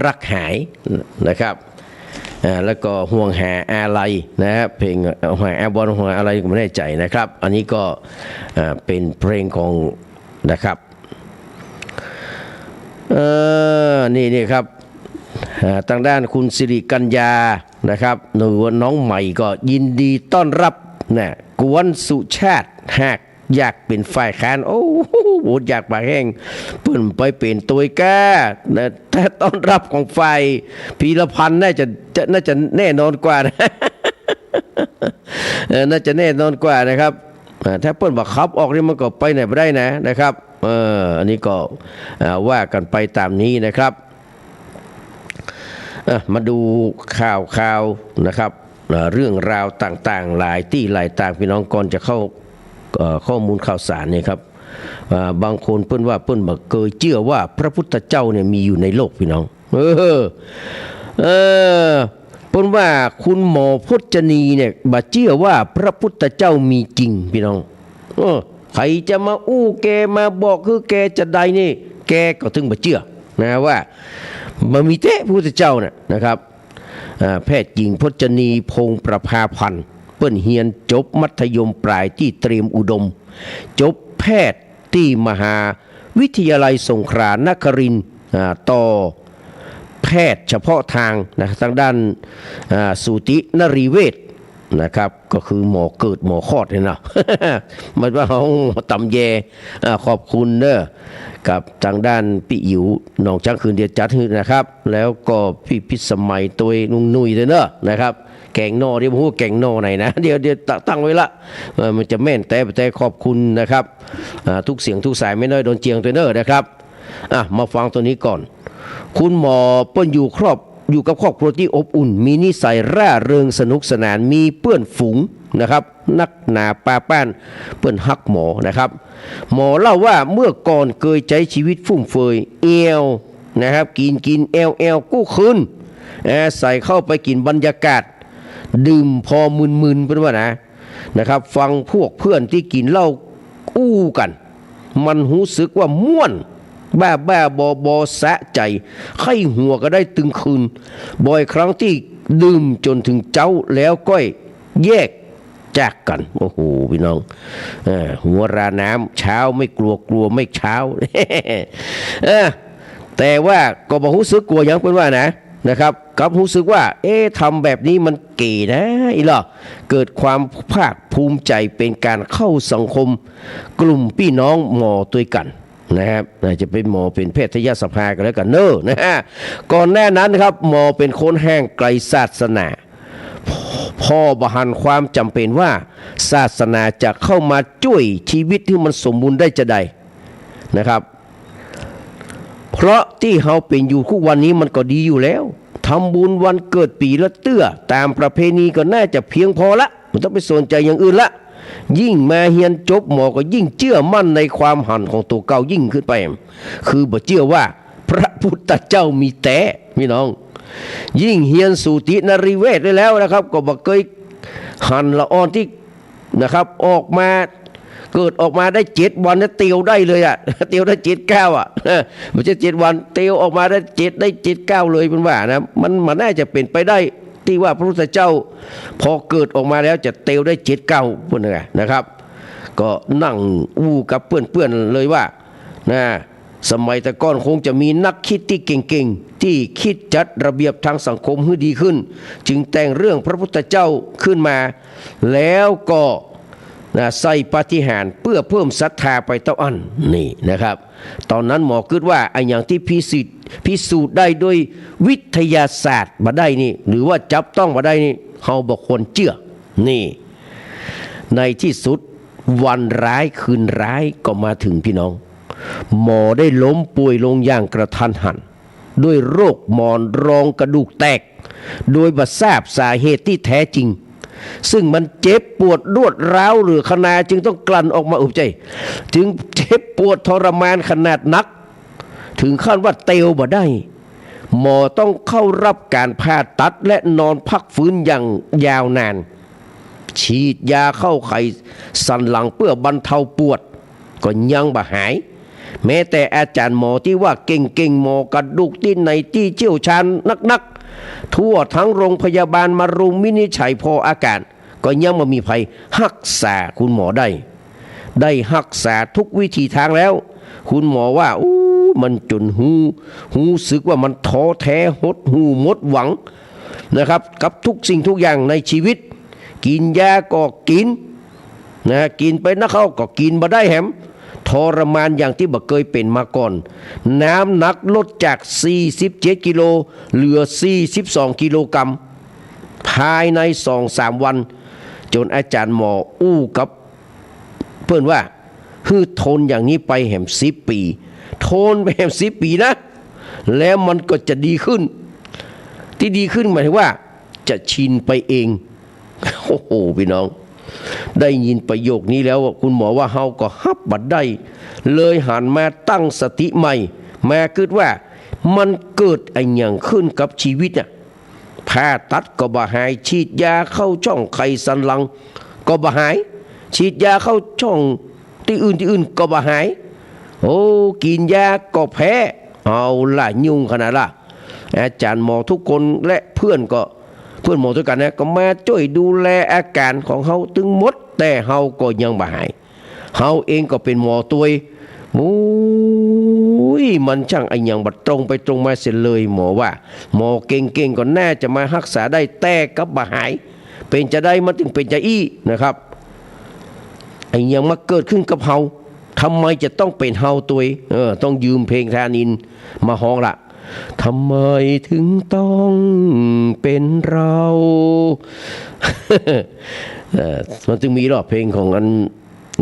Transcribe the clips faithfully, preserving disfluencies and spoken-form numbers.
รักหายนะครับ อ่า แล้วก็ห่วงหาอาลัยนะครับ เพลงห่วงหาอาบอล ห่วงหาอาลัย ก็ไม่แน่ใจนะครับ อันนี้ก็ อ่า เป็นเพลงของ นะครับ เอ่อ นี่ นี่ครับ อ่า ตางด้านคุณสิริกัญญานะครับ หรือว่าน้องใหม่ก็ยินดีต้อนรับนะ กวนสุชาติ หากอยากเป๋นฝ่ายค้าน โอ้โห โหวตอยากปากแห้ง เปิ้นไปเป๋นตวยก้านะ ถ้าต้อนรับของฝ่ายพีรพันธ์น่าจะ จะ น่าจะแน่นอนกว่านะ เออ น่าจะแน่นอนกว่านะครับ อ่า ถ้าเปิ้นบ่ขับออกนี่มันก็ไปไหนบ่ได้นะ นะครับ เออ อันนี้ก็ อ่า ว่ากั๋นไปต๋ามนี้นะครับ อ่ะ มาดูข่าวๆ นะครับ อ่า เรื่องราวต่างๆ หลายตี้หลายตาง พี่น้อง ก่อนจะเข้า เอ่อ ข้อมูลข่าวสารนี่ครับ อ่า บางคนเปิ้นว่าเปิ้นบ่เกยเจื้อว่าพระพุทธเจ้าเนี่ยมีอยู่ในโลก พี่น้อง เออ เออ เปิ้นว่าคุณหมอพจนีเนี่ยบ่เจื้อว่าพระพุทธเจ้ามีจริง พี่น้อง เออ ใผจะมาอู้แก มาบอกหื้อแกจาใดนี่ แกก็ตึงบ่เจื้อนะว่าบ่มีแต๊พระพุทธเจ้าน่ะนะครับ อ่า แพทย์หญิงพจนี พงศ์ประภาพันธ์ เปิ้นเฮียนจบมัธยมปลายตี้เตรียมอุดม จบแพทย์ตี้มหาวิทยาลัยสงขลานครินทร์ อ่า ต่อแพทย์เฉพาะตางนะ ตางด้าน อ่า สูตินรีเวชนะครับ ก็คือหมอเกิดหมอคลอดเนี่ยนะ บ่าเฮาต๋ำแย อ่า ขอบคุณเน้อ กับตางด้านปี้อิ๋ว หนองจ๊างคืน เดี๋ยวจัดหื้อนะครับ แล้วก็ปี้พิสมัย ตวย ลุงหนุ่ย ตวยเน้อ นะครับ แก๋งหน่อ เดี๋ยวบ่ฮู้แก๋งหน่อไหนนะ เดี๋ยว เดี๋ยวตั้ง ตั้งไว้ละ เออ มันจะแม่นแต๊บ่แต๊ ขอบคุณนะครับ อ่า ทุกเสียงทุกสาย แม่น้อยดอนเจียง ตวยเน้อ นะครับ อ่ะ มาฟังตรงนี้ก่อน คุณหมอเปิ้นอยู่ครอบ อยู่กับครอบครัวตี้อบอุ่น มีนิสัยร่าเริงสนุกสนาน มีเปื้อนฝูงนะครับ นักหนาปาป้าน เปิ้นฮักหมอนะครับ หมอเล่าว่าเมื่อก่อนเกยใจ๊ชีวิตฟุ่มเฟือย แอ่วนะครับ กิ๋นกิ๋นแอ่วแอ่วกู้คืน อาศัยเข้าไปกิ๋นบรรยากาศ ดื่มพอมึนๆ เปิ้นว่านะ นะครับ ฟังพวกเพื่อนตี้กิ๋นเหล้าอู้กั๋น มันฮู้สึกว่าม่วน บ้าๆ บอๆ สะใจ๋ ใค่หัวก็ได้ตึงคืน บ่อยครั้งตี้ดื่มจ๋นเถิงเจ๊าแล้วก้อยแยกจากกั๋น โอ้โห พี่น้อง เออ หัวราน้ำ เช้าไม่กลัว กลัวไม่เช้า เออ แต่ว่าก็บ่ฮู้สึกกั๋วหยัง เปิ้นว่านะ นะครับ กลับฮู้สึกว่า เอ๊ะ ทำแบบนี้มันเก๋นะ อี้ลอ เกิดความภาคภูมิใจ๋ เป๋นก๋านเข้าสังคม กลุ่มปี้น้องหมอตวยกั๋นนะครับ อาจจะเป๋นหมอ เป๋นแพทยสภาก็แล้วกั๋นเน้อ นะฮะ ก่อนหน้านั้นครับ หมอเป๋นคนห่างไก๋ศาสนา ผ่อบ่หันความจ๋ำเป๋นว่าศาสนาจะเข้ามาจ้วยชีวิตหื้อมันสมบูรณ์ได้จาใดนะครับ เพราะตี้เฮาเป๋นอยู่กู้วันนี้มันก็ดีอยู่แล้ว ทำบุญวันเกิดปี๋ละเตื้อ ต๋ามประเพณีก็น่าจะเพียงพอละ บ่ต้องไปสนใจ๋อย่างอื่นละ ยิ่งมาเฮียนจบหมอก็ยิ่งเจื้อมั่นในความหันของตั๋วเก่ายิ่งขึ้นไป คือบ่เจื้อว่าพระพุทธเจ้ามีแต๊ พี่น้อง ยิ่งเฮียนสูตินรีเวชได้แล้วนะครับ ก็บ่เกยหันละอ่อนตี้ นะครับ ออกมา เกิดออกมาได้เจ็ดวันนะ เตียวได้เลยอะ เตียวได้เจ็ดเก้าอะ บ่ใจ้เจ็ดวัน เตียวออกมาได้เจ็ด ได้เจ็ดเก้าเลย เปิ้นว่านะ มัน มันน่าจะเป๋นไปได้ตี้ว่าพระพุทธเจ้า พอเกิดออกมาแล้วจะเตียวได้เจ็ดเก้า เปิ้นว่านะครับ ก็นั่งอู้กับเปื้อนๆ เลยว่า นะ สมัยแต่ก่อนคงจะมีนักคิดตี้เก่งๆ ตี้คิดจัดระเบียบตางสังคมหื้อดีขึ้น จึงแต่งเรื่องพระพุทธเจ้าขึ้นมา แล้วก็ นะ ใส่ปาฏิหาริย์เปื้อเพิ่มศรัทธาไปเต้าอั้น นี่นะครับ ต๋อนนั้นหมอกึ๊ดว่า อะหยังตี้พิสูจน์ พิสูจน์ได้โดยวิทยาศาสตร์บ่ได้นี่ หรือว่าจับต้องบ่ได้นี่ เฮาบ่ควรเจื้อ นี่ ในตี้สุด วันร้ายคืนร้ายก็มาเถิง พี่น้อง หมอได้ล้มป่วยลงอย่างกระทันหัน ด้วยโรคหมอนรองกระดูกแตก โดยบ่ทราบสาเหตุตี้แต๊จริง ซึ่งมันเจ็บปวดรวดร้าวเหลือขนา จึงต้องกลั่นออกมา เออ บ่ใจ้ จึงเจ็บปวดทรมานขนาดนัก เถิงขั้นว่าเตียวบ่ได้ หมอต้องเข้ารับก๋านผ่าตัดและนอนพักฟื้นอย่างยาวนาน ฉีดยาเข้าไขสันหลังเปื้อบรรเทาปวด ก็ยังบ่หาย แม้แต่อาจ๋ารย์หมอตี้ว่าเก่งๆ หมอกระดูกตี้ไหนตี้เชี่ยวชาญนักๆ ทั่วตึงโรงพยาบาลมารุมวินิจฉัยผ่ออาก๋าน ก็ยังบ่มีใผฮักษาคุณหมอได้ ได้ฮักษากู้วิธีตางแล้ว คุณหมอว่า อู้ มันจ๋นฮู้ ฮู้สึกว่ามันท้อแท้ หดหู่หมดหวังนะครับ กับกู้สิ่งกู้อย่างในจีวิต กิ๋นยาก็กิ๋น นะ กิ๋นไปนักเข้าก็กิ๋นบ่ได้แหม ทรมานอย่างตี้บ่เกยเป๋นมาก่อน น้ำหนักลดจากสี่สิบเจ็ดกิโล เหลือสี่สิบสองกิโลกรัม ภายในสองสามวัน จ๋นอาจ๋ารย์หมออู้กับเปิ้นว่า หื้อทนอย่างนี้ไปแหมสิบปี๋ ทนไปแหมสิบปี๋นะ แล้วมันก็จะดีขึ้น ตี้ดีขึ้นหมายถึงว่า จะชินไปเอง โอ้โห ปี้น้อง ได้ยินประโยคนี้แล้ว คุณหมอว่าเฮาก็ฮับบ่ได้ เลยหันมาตั้งสติใหม่ มากึ๊ดว่า มันเกิดอะหยังขึ้นกับจีวิตอะ ผ่าตัดก็บ่หาย ฉีดยาเข้าช่องไขสันหลังก็บ่หาย ฉีดยาเข้าช่องตี้อื่นตี้อื่นก็บ่หาย โอ้ กิ๋นยาก็แพ้ เอาละ ยุ่งขนาดละ อาจ๋ารย์หมอกู้คนและเปื้อนก็ เปื้อนหมอตวยกั๋นนะ ก็มาจ้วยดูแลอาก๋านของเฮาตึงหมด แต่เฮาก็ยังบ่หาย เฮาเองก็เป๋นหมอตวย โอ้ย มันจ้างอะหยังบ่ตรงไปตรงมาเสียเลย หมอว่า หมอเก่งๆ ก็น่าจะมาฮักษาได้ แต่กลับบ่หาย เป๋นจาใดมันตึงเป๋นจาอี้นะครับ อะหยังมาเกิดขึ้นกับเฮา ทำไมจะต้องเป๋นเฮาตวย เออ ต้องยืมเพลงธานินทร์มาฮ้องละ ทำไมถึงต้องเป็นเรา เอ่อ มันจึงมีรอบเพลงของอัน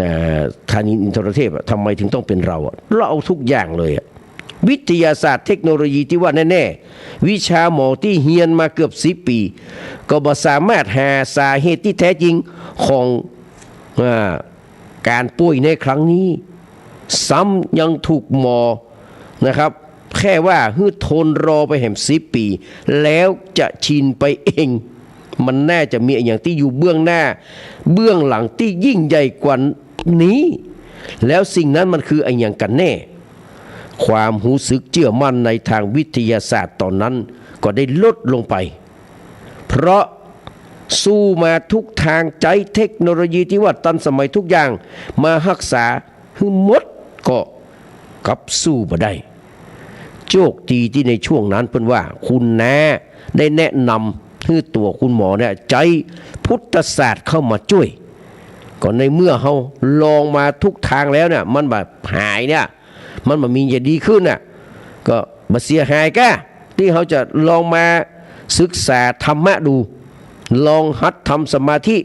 อ่า ธานินทร์อินทรเทพอะ ทำไมถึงต้องเป็นเราอะ เราเอาทุกอย่างเลยอะ วิทยาศาสตร์เทคโนโลยีตี้ว่าแน่ๆ วิชาหมอตี้เฮียนมาเกือบสิบปี๋ ก็บ่สามารถหาสาเหตุตี้แท้จริงของ อ่า ก๋านป่วยในครั้งนี้ ซ้ำยังถูกหมอนะครับ แค่ว่าหื้อทนรอไปแหมสิบปี๋ แล้วจะชินไปเอง มันน่าจะมีอะหยังตี้อยู่เบื้องหน้า เบื้องหลังตี้ยิ่งใหญ่กว่านี้ แล้วสิ่งนั้นมันคืออะหยังกั๋นแน่ ความฮู้สึกเจื้อมั่นในตางวิทยาศาสตร์ต๋อนนั้นก็ได้ลดลงไป เพราะสู้มากู้ตาง ใจ๊เทคโนโลยีตี้ว่าตันสมัยกู้อย่างมาฮักษาหื้อหมด ก็กลับสู้บ่ได้ โจคดีตี้ในช่วงนั้นเปิ้นว่าคุณน้าได้แนะนำหื้อตั๋วคุณหมอเนี่ยใจ๊พุทธศาสตร์เข้ามาจ้วย ก็ในเมื่อเฮาลองมากู้ตางแล้วเนี่ย มันบ่หายเนี่ย มันบ่มีจะดีขึ้นน่ะ ก็บ่เสียหายก้า ตี้เฮาจะลองมาศึกษาธรรมะดู ลองหัดทำสมาธิ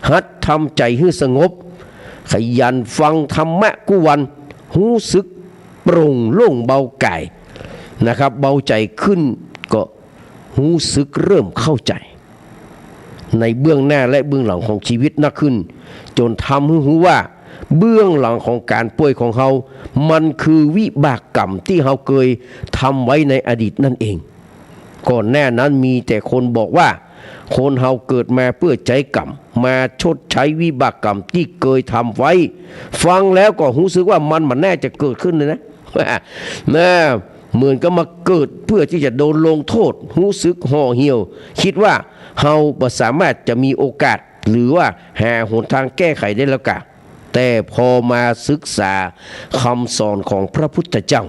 หัดทำใจ๋หื้อสงบ ขยันฟังธรรมะกู้วัน ฮู้สึกโปร่งโล่งเบากายนะครับ เบาใจ๋ขึ้น ก็ฮู้สึกเริ่มเข้าใจ๋ ในเบื้องหน้าและเบื้องหลังของจีวิตนักขึ้น จ๋นทำหื้อฮู้ว่า เบื้องหลังของก๋านป่วยของเฮา มันคือวิบากกรรมตี้เฮาเกยทำไว้ในอดีตนั่นเอง ก่อนหน้านั้นมีแต่คนบอกว่า คนเฮาเกิดมาเปื้อใจ๊กรรม มาชดใจ๊วิบากกรรมตี้เกยทำไว้ ฟังแล้วก็ฮู้สึกว่ามันบ่น่าจะเกิดขึ้นเลยนะ นะ เหมือนกับมาเกิดเปื้อตี้จะโดนลงโต้ษ ฮู้สึกห่อเหี่ยว กึ๊ดว่าเฮาบ่สามารถจะมีโอกาส หรือว่าหาหนตางแก้ไขได้แล้วก้า แต่พอมาศึกษาคำสอนของพระพุทธเจ้า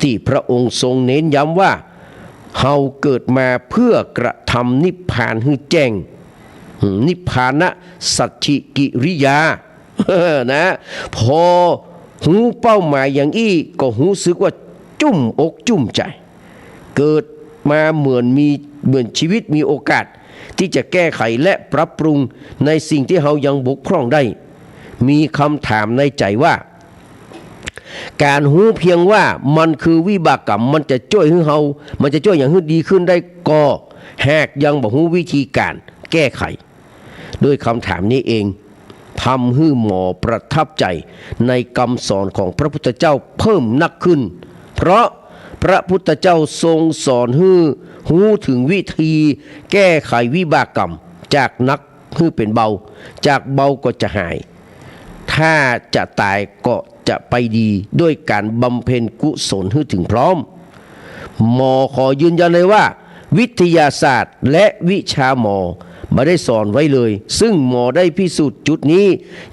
ตี้พระองค์ทรงเน้นย้ำว่า เฮาเกิดมาเปื้อกระทำนิพพานหื้อแจ้ง นิพพานะสัจฉิกิริยา นะ พอฮู้เป้าหมายอย่างอี้ ก็ฮู้สึกว่าจุ่มอกจุ่มใจ๋ เกิดมาเหมือนมี เหมือนจีวิตมีโอกาสตี้จะแก้ไขและปรับปรุงในสิ่งตี้เฮายังบกพร่องได้ มีกำถามในใจ๋ว่า ก๋านฮู้เพียงว่ามันคือวิบากกรรม มันจะจ้วยหื้อเฮา มันจะจ้วยหยังหื้อดีขึ้นได้ ก็หากยังบ่ฮู้วิธีก๋านแก้ไข ด้วยกำถามนี้เอง ทำหื้อหมอประทับใจ๋ในกำสอนของพระพุทธเจ้าเพิ่มนักขึ้น เพราะพระพุทธเจ้าทรงสอนหื้อฮู้เถิงวิธีแก้ไขวิบากกรรม จากหนักหื้อเป๋นเบา จากเบาก็จะหาย ถ้าจะต๋ายก็จะไปดีด้วยก๋านบำเพ็ญกุศลหื้อเถิงพร้อม หมอขอยืนยันเลยว่า วิทยาศาสตร์และวิชาหมอบ่ได้สอนไว้เลย ซึ่งหมอได้พิสูจน์จุดนี้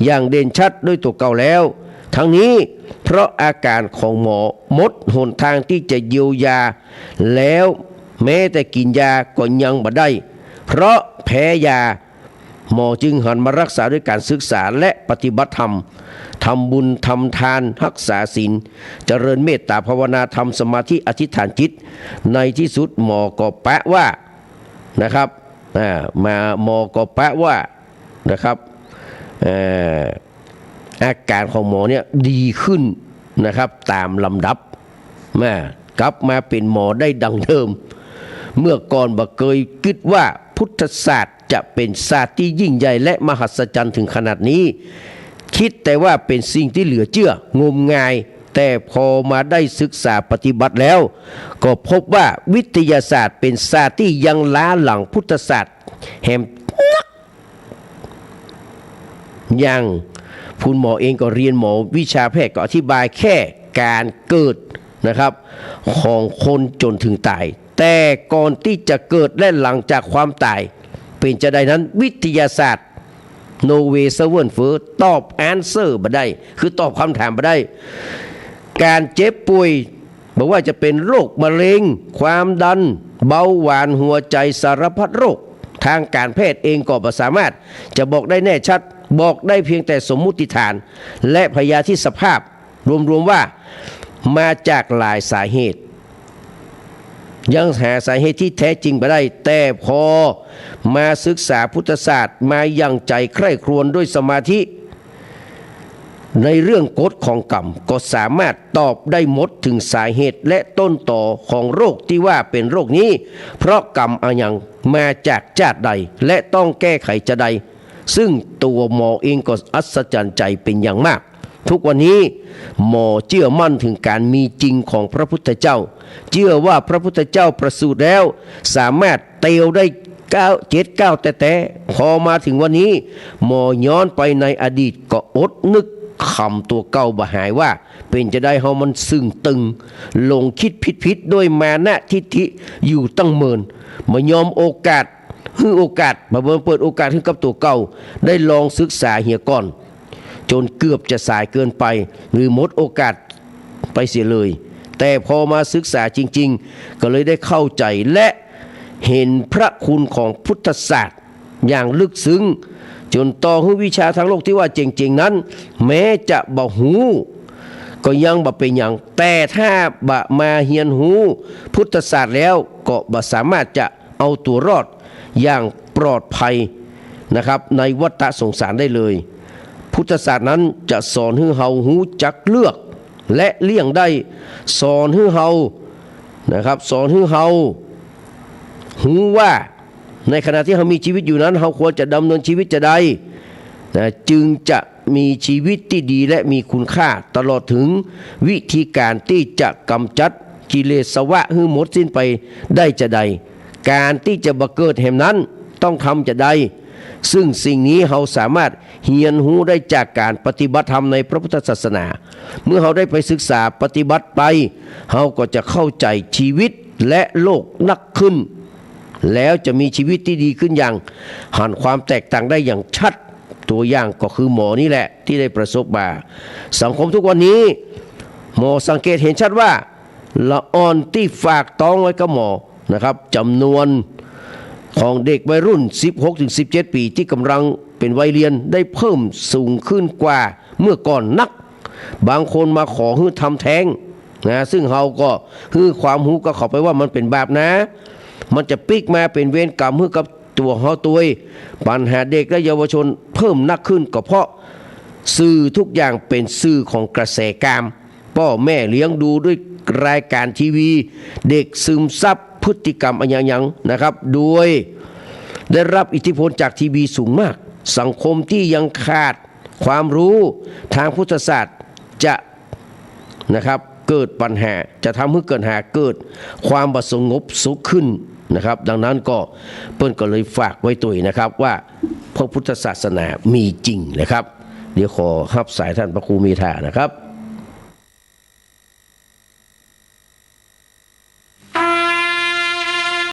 อย่างเด่นชัดด้วยตั๋วเก่าแล้ว ทั้งนี้เพราะอาก๋านของหมอหมดหนตางตี้จะเยียวยา แล้วแม้แต่กิ๋นยาก็ยังบ่ได้ เพราะแพ้ยา หมอจึงหันมารักษาด้วยก๋านศึกษาและปฏิบัติธรรม ทำบุญ ทำทาน ฮักษาศีล เจริญเมตต๋าภาวนา ทำสมาธิ อธิษฐานจิต ในที่สุดหมอก็ปะว่านะครับ อ่า มา หมอก็ปะว่านะครับ เอ่อ อาก๋านของหมอเนี่ยดีขึ้นนะครับ ต๋ามลำดับ มากลับมาเป๋นหมอได้ดังเดิม เมื่อก่อนบ่เกยกึ๊ดว่าพุทธศาสตร์จะเป๋นศาสตร์ตี้ยิ่งใหญ่และมหัศจรรย์เถิงขนาดนี้ กึ๊ดแต่ว่าเป๋นสิ่งตี้เหลือเจื้อ งมงาย แต่พอมาได้ศึกษาปฏิบัติแล้ว ก็พบว่าวิทยาศาสตร์เป๋นศาสตร์ตี้ยังล้าหลังพุทธศาสตร์แหมนัก อย่างคุณหมอเองก็เฮียนหมอวิชาแพทย์ก็อธิบายแค่ก๋านเกิดนะครับ ของคนจ๋นเถิงต๋าย แต่ก่อนตี้จะเกิดและหลังจากความต๋ายเป๋นจาใดนั้น วิทยาศาสตร์ no way seven เฟอตอบ answer บ่ได้ คือตอบกำถามบ่ได้ ก๋านเจ็บป่วย บ่ว่าจะเป๋นโรคมะเร็ง ความดัน เบาหวาน หัวใจ๋ สารพัดโรค ทางก๋านแพทย์เองก็บ่สามารถจะบอกได้แน่ชัด บอกได้เพียงแต่สมมุติฐาน และพยาธิสภาพ รวมๆ ว่ามาจากหลายสาเหตุ ยังหาสาเหตุตี้แท้จริงบ่ได้ แต่พอมาศึกษาพุทธศาสตร์ มาหยั่งใจ๋ใคร่ครวญด้วยสมาธิ ในเรื่องกฎของกรรม ก็สามารถตอบได้หมดเถิงสาเหตุและต้นตอของโรคตี้ว่าเป๋นโรคนี้ เพราะกรรมอะหยัง มาจากจาติใด และต้องแก้ไขจาใด ซึ่งตั๋วหมอเองก็อัศจรรย์ใจ๋เป๋นอย่างมาก ทุกวันนี้หมอเจื้อมั่นเถิงก๋านมีจริงของพระพุทธเจ้า เจื้อว่าพระพุทธเจ้าประสูติแล้ว สามารถเตียวได้เก้า เจ็ดเก้าแต๊ๆ พอมาเถิงวันนี้ หมอย้อนไปในอดีตก็อดนึกกำตั๋วเก่าบ่หายว่า เป๋นจาใดเฮามันซึ่งตึง หลงกึ๊ดผิดๆ ด้วยมานะทิฐิอยู่ตั้งเมิน บ่ยอมโอกาส หื้อโอกาส บ่ยอมเปิดโอกาสหื้อกับตั๋วเก่า ได้ลองศึกษาเหียก่อน จ๋นเกือบจะสายเกินไป หรือหมดโอกาสไปเสียเลย แต่พอมาศึกษาจริงๆ ก็เลยได้เข้าใจ๋และเห็นพระคุณของพุทธศาสตร์อย่างลึกซึ้ง จ๋นต่อหื้อวิชาทางโลกตี้ว่าเจ๋งๆ นั้น แม้จะบ่ฮู้ ก็ยังบ่เป๋นหยัง แต่ถ้าบ่มาเฮียนฮู้พุทธศาสตร์แล้ว ก็บ่สามารถจะเอาตั๋วรอดอย่างปลอดภัยนะครับ ในวัฏสงสารได้เลย พุทธศาสตร์นั้นจะสอนหื้อเฮาฮู้จักเลือก และเลี่ยงได้ สอนหื้อเฮานะครับ สอนหื้อเฮาฮู้ว่า ในขณะตี้เฮามีชีวิตอยู่นั้น เฮาควรจะดำเนินชีวิตจาใดนะ จึงจะมีชีวิตตี้ดีและมีคุณค่า ตลอดเถิงวิธีก๋านตี้จะก๋ำจัดกิเลสวะหื้อหมดสิ้นไปได้จาใด ก๋านตี้จะบ่เกิดแหมนั้นต้องทำจาใด ซึ่งสิ่งนี้เฮาสามารถเฮียนฮู้ได้จากก๋านปฏิบัติธรรมในพระพุทธศาสนา เมื่อเฮาได้ไปศึกษาปฏิบัติไป เฮาก็จะเข้าใจ๋ชีวิตและโลกนักขึ้น แล้วจะมีชีวิตตี้ดีขึ้นอย่างหันความแตกต่างได้อย่างชัด ตั๋วอย่างก็คือหมอนี่แหละตี้ได้ประสบมา สังคมทุกวันนี้ หมอสังเกตเห็นชัดว่า ละอ่อนตี้ฝากต๊องไว้กับหมอนะครับ จ๋ำนวนของเด็กวัยรุ่น สิบหกถึงสิบเจ็ดปี๋ ตี้ก่ำลังเป๋นวัยเรียนได้เพิ่มสูงขึ้นกว่าเมื่อก่อนนัก บางคนมาขอหื้อทำแท้งนะ ซึ่งเฮาก็หื้อความฮู้กับเขาไปว่ามันเป๋นบาปนะ มันจะปิ๊กมาเป๋นเวรกรรมหื้อกับตั๋วเฮาตวย ปัญหาเด็กและเยาวชนเพิ่มนักขึ้น ก็เพราะสื่อทุกอย่างเป๋นสื่อของกระแสกาม ป้อแม่เลี้ยงดูด้วยรายการทีวี เด็กซึมซับพฤติกรรมอะหยังๆ นะครับ โดยได้รับอิทธิพลจากทีวีสูงมาก สังคมตี้ยังขาดความฮู้ทางพุทธศาสตร์จะ นะครับ เกิดปัญหา จะทำหื้อเกิดหา เกิดความบ่สงบสุขขึ้นนะครับ ดังนั้นก็เปิ้นก็เลยฝากไว้ตวยนะครับ ว่าพระพุทธศาสนามีจริงนะครับ เดี๋ยวขอฮับสายต้านพระครูเมธานะครับ